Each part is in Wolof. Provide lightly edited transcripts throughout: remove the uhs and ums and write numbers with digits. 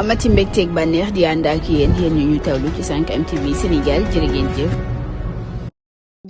amati mbégteeg bànneex di ànd ak yéen ñu tawlu ci 5M TV Sénégal jërë ngeen jëf.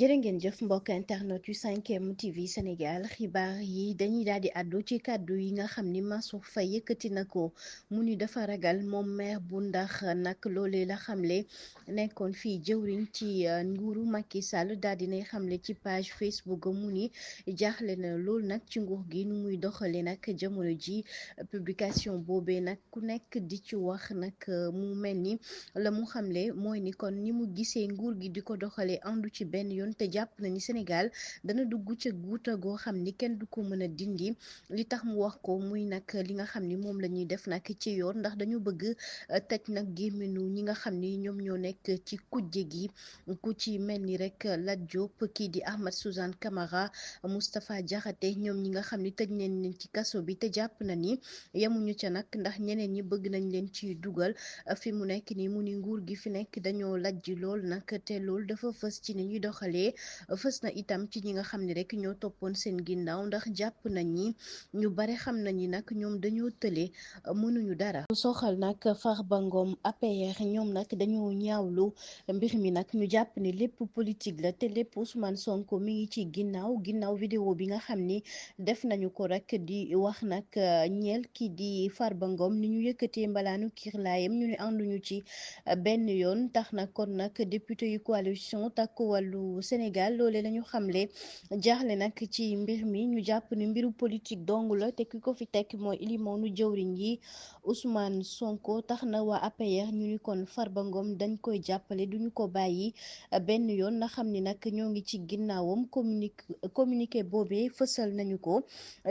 jërë ngeen jëf mbokk internet yu 5M TV Sénégal xibaar yi dañuy daal di àddu ci kàddu yi nga xam ni Mansour Faye yëkkati na ko mu ni dafa ragal moom maire bu ndax nag loolee la xamle nekkoon fii jëwriñ ci nguuru Macky Sall daal di nay xamle ci page Facebook mu ni jaaxle na loolu nag ci nguur gi nu muy doxale nag jamono ji publication boobee nag ku nekk di ci wax nag mu mel ni la mu xamle mooy ni kon ni mu gisee nguur gi di ko doxalee àndu ci benn yoon te jàpp na ni Sénégal dana dugg ca guuta goo xam ni kenn du ko mën a dindi li tax mu wax ko muy nag li nga xam ni moom la ñuy def nag ci yoon ndax dañu bëgg tëj nag gémminu ñi nga xam ni ñoom ñoo nekk ci kujje gi ku ci mel ni rek Lat Diop kii di Ahmed Suzanne Camara Moustapha Diakhaté ñoom ñi nga xam ni tëj nañ leen ci kaso bi te jàpp na ni yemuñu ca nag ndax ñeneen ñi bëgg nañ leen ci dugal fi mu nekk ni mu ni nguur gi fi nekk dañoo lajj lool nag te lool dafa fës ci ni ñuy doxalee fës na itam ci ñi nga xam ne rek ñoo toppoon seen ginnaaw ndax jàpp nañ ni ñu bare xam nañ ni nag ñoom dañoo tële mënuñu dara. soxal nag Farba Ngom APR ñoom nag dañoo ñaawlu mbir mi nag ñu jàpp ni lépp politique la te lépp Ousmane Sonko mi ngi ci ginnaaw vidéo bi nga xam ni def nañu ko rek di wax nag ñeel kii di Farba Ngom ni ñu yëkkatee mbalaanu kiirlaayam ñu ne ànduñu ci benn yoon tax na kon nag député yu coalition takku wàllu Sénégal loole lañu xamle jaaxle nag ci mbir mi ñu jàpp ni mbiru politique dong la te ki ko fi tekk mooy ilimaanu jëwriñ yi Ousmane Sonko tax na waa APR ñu ni kon Farba Ngom dañ koy jàppale duñu ko bàyyi benn yoon na xam ni nag ñoo ngi ci ginnaawam communiqué boobee fësal nañu ko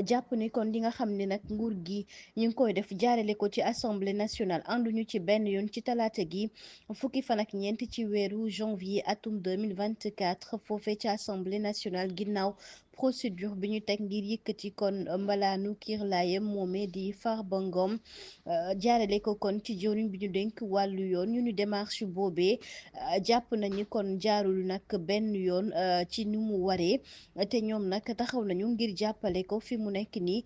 jàpp ni kon li nga xam ni nag nguur gi ñu ngi koy def jaarale ko ci assemblée nationale ànduñu ci benn yoon ci talaata gi fukki fan ak ñeent ci weeru janvier atum 2024 foofee ci assemblée nationale ginnaaw procédure bi ñu teg ngir yëkkati kon mbalaanu kiirlaayam moomee di Farba Ngom jaarale ko kon ci jëwriñ bi ñu dénk wàllu yoon ñu ni démarche boobee jàpp nañu kon jaarul nag benn yoon ci ni mu waree te ñoom nag taxaw nañu ngir jàppale ko fi mu nekk nii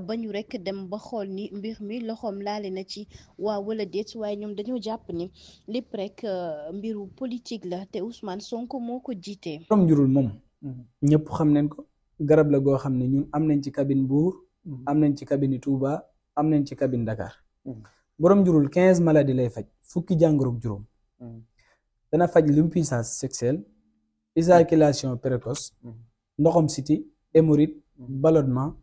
ba ñu rek dem ba xool ni mbir mi loxoom laale na ci waaw wala déet waaye ñoom dañoo jàpp ni lépp rek mbiru politique la te Ousmane Sonko moo ko jiitee. borom njurul moom ñëpp xam nañ ko garab la goo xam ne ñun am nañ ci cabine Mbour am nañ ci cabine Touba am nañ ci cabine Dakar borom njurul 15 maladies lay faj fukki jàngoroog juróom dana faj l'impuissance sexuelle éjaculation précoce ndoxam siti hémorroïde ballonnement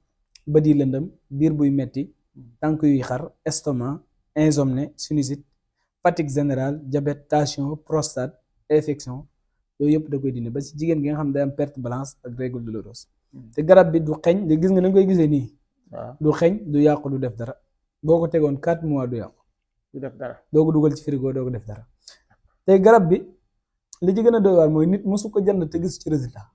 bët yi lëndëm biir buy metti tànk yuy xar estomac insomnie sinusite fatigue générale diabète tension prostate infection yooyu yëpp da koy dindi ba si jigéen gi nga xam ne day am perte blanche ak règle douloureuse te garab bi du xeeñ de gis nga nañ koy gisee nii du xeeñ du yàqu du def dara boo ko tegoon 4 mois du yàqu du def dara doo ko dugal ci frigo doo ko def dara te garab bi li ci gën a doy waar mooy nit mosu ko jënd te gis ci résultat